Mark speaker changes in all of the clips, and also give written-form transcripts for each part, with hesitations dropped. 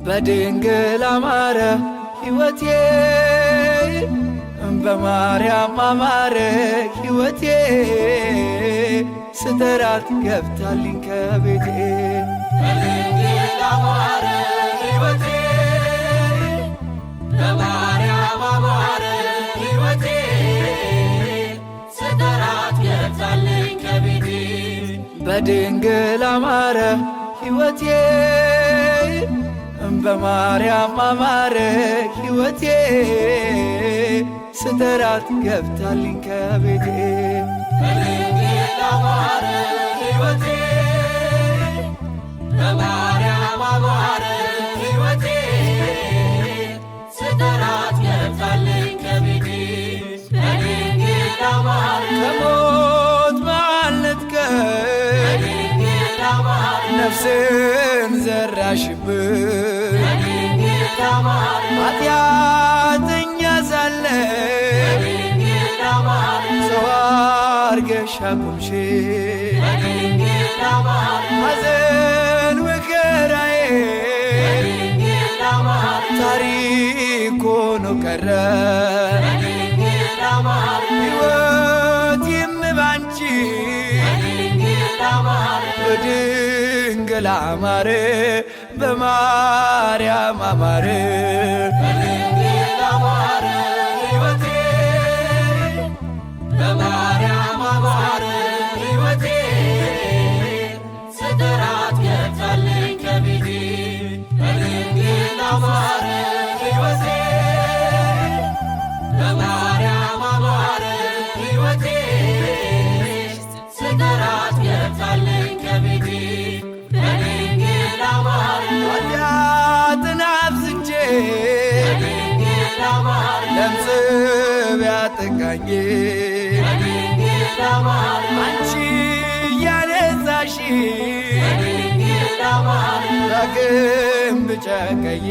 Speaker 1: በድንግል አማረ ሕይወቴ፣ በማርያም አማረ ሕይወቴ፣ ስጠራት ገብታልኝ ከቤቴ።
Speaker 2: በድንግል አማረ ሕይወቴ፣ በማርያም አማረ ሕይወቴ፣ ስጠራት ገብታልኝ ከቤቴ።
Speaker 1: በድንግል አማረ ሕይወቴ፣ በማርያም አማረ ሕይወቴ፣ ስጠራት ገብታልኝ ከቤቴ።
Speaker 2: በድንግል አማረ ሕይወቴ፣ በማርያም አማረ ሕይወቴ፣ ስጠራት ገብታልኝ ከቤቴ። በድንግል አማረ
Speaker 1: ከሞት ማለትከኝ
Speaker 2: በድንግል አማረ
Speaker 1: ነፍስን ዘራሽብኝ
Speaker 2: በድንግል አማረ
Speaker 1: ኃጢአተኛ ሳለ
Speaker 2: በድንግል አማረ
Speaker 1: ሰው አርገሽ አቆምሽኝ።
Speaker 2: በድንግል አማረ
Speaker 1: ሐዘን መከራዬ
Speaker 2: በድንግል አማረ
Speaker 1: ታሪክ ሆኖ ቀረ።
Speaker 2: በድንግል አማረ
Speaker 1: ሕይወቴም ባንቺ
Speaker 2: በድንግል አማረ
Speaker 1: በድንግል አማረ፣ በማርያም አማረ።
Speaker 2: በድንግል አማረ ሕይወቴ፣ በማርያም አማረ ሕይወቴ፣ ስጠራት ገብታልኝ ከቤቴ። በድንግል አማረ ሕይወቴ፣ በማርያም አማረ ሕይወቴ፣ ስጠራት ገብታልኝ ከቤቴ። በድንግል አማረ
Speaker 1: ኃጢአትን አብዝቼ
Speaker 2: በድንግል አማረ
Speaker 1: ለምጽ ቢያጠቃኝ
Speaker 2: በድንግል አማረ
Speaker 1: አንቺ እያነጻሽ
Speaker 2: በድንግል አማረ
Speaker 1: ዳግም ብጨቀይ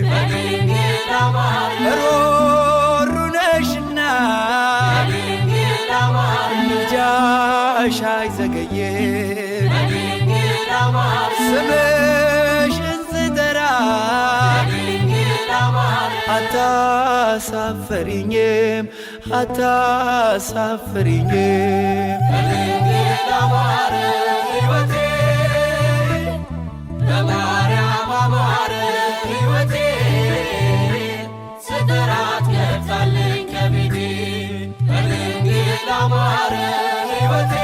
Speaker 2: በድንግል አማረ
Speaker 1: ሩሩ ነሽና
Speaker 2: በድንግል አማረ
Speaker 1: ምልጃሽ አይዘገይም።
Speaker 2: በድንግል አማረ
Speaker 1: ስምሽን ስጠራ
Speaker 2: በድንግል አማረ
Speaker 1: አታሳፍሪኝም፣ አታሳፍሪኝም።
Speaker 2: በድንግል አማረ ሕይወቴ፣ በማርያም አማረ ሕይወቴ፣ ስጠራት ገብታልኝ ከቤቴ። በድንግል አማረ ሕይወቴ፣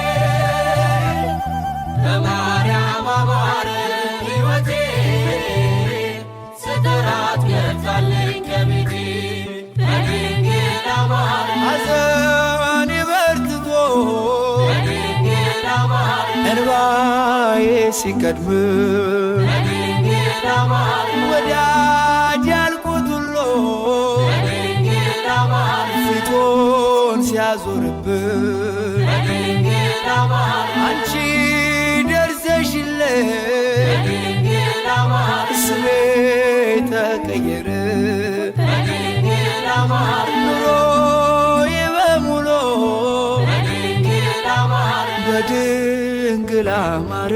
Speaker 2: በማርያም አማረ ሕይወቴ፣ ስጠራት ገብታልኝ ከቤቴ። በድንግል አማረ
Speaker 1: ሐዘኔ በርትቶ
Speaker 2: በድንግል አማረ
Speaker 1: እንባዬ ሲቀድም
Speaker 2: በድንግል አማረ
Speaker 1: ወዳጅ ያልኩት ሁሉ
Speaker 2: በድንግል አማረ
Speaker 1: ፊቱን ሲያዞርብኝ
Speaker 2: በድንግል አማረ
Speaker 1: አንቺ ደርሰሽልኝ
Speaker 2: በድንግል አማረ
Speaker 1: ስሜ ተቀየረ።
Speaker 2: በድንግል አማረ
Speaker 1: ኑሮዬ በሙሉ
Speaker 2: በድንግል አማረ
Speaker 1: በድንግል አማረ፣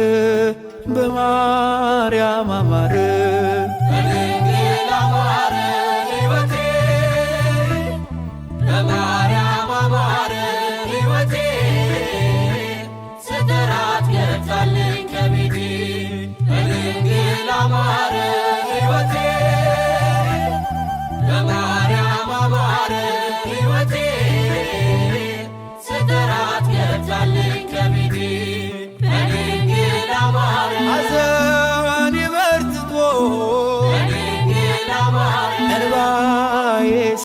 Speaker 1: በማርያም አማረ።